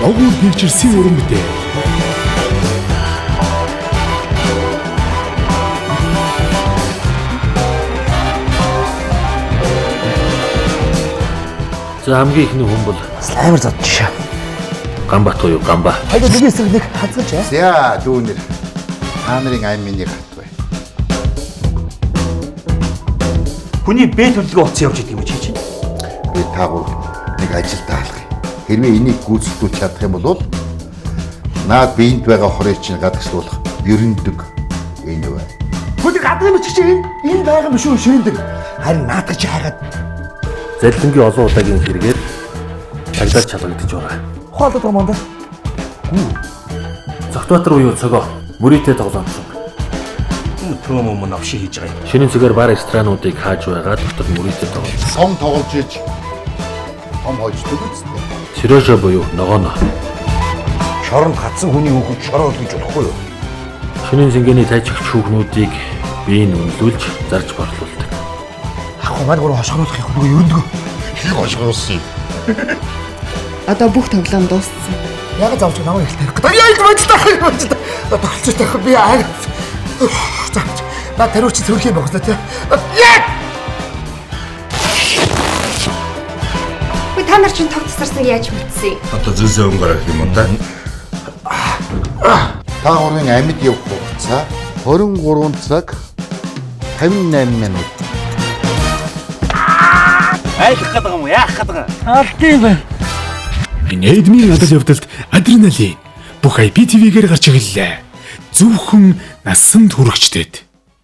Огур Pictures-ийн уран бүтээл. За, хамгийн ихний хүн бол Амар зодчих. Гамбат буюу Гамба. Хоёр нэг эсрэг нэг хазгалж аа. За, дүүнер. Та нарын ам миний гатвэ. Хүний Б төлөвлөгөө утсан явж идэг юм чи чинь. Би та гурав нэг ажил даалгая. Хэрвээ энийг гүйцэтгүүлж чадах юм бол наад биеинд байгаа хорыг чинь гадагшлуулах ерөндөг энэ бай. Хүний гадны юм чи энэ энэ байгаа юм шүү ширэндэг. Харин наадах чи хайгаад Заллингийн олон удаагийн хэрэгээр цагдаа чалгагдаж байгаа. хоолоод байгаа юм да. Цогтбаатар буюу Цогоо мөрийтэй тоглоомч. Төм юм новши хийж байгаа юм. Шөнийн зүгээр бар ресторануудыг хааж байгаа дотор мөрийтэй тоглоом. Сом тоглож иж том хождог үстэй. Сережа буюу Ногооно. Шоронд хатсан хүний хүүхэд шороо гэж болохгүй юу? Шөнийн зингэний тайчигч хүүхнүүдийг биеийн үнэлүүлж зарж борлуулдаг. Ах маань гурав хошгоруулах юм нөгөө ерөндөг. Хийг хошгоруулсан юм. Одоо бүх тоглоом дууссан. Яг заавч намайг их тарих гэдэг. Яа их баярлалаа юм байна. Тогтолцоо тарих би аа. За. На тариуч цэвэрлэх юм байна тий. Яа! Би та нар чинь тог тасарсныг яаж мэдсэн юм? Одоо зөөсөө өнгөрөх юм уу та? Та гурвын амьд явах хугацаа 23 цаг 58 минут. Айлах гэдэг юм уу? Яах гэдэг юм? Инэдмийн адал явдалд адреналин бүх IPTV-гээр гарч ирлээ. Зөвхөн насанд хүрэгчдэд.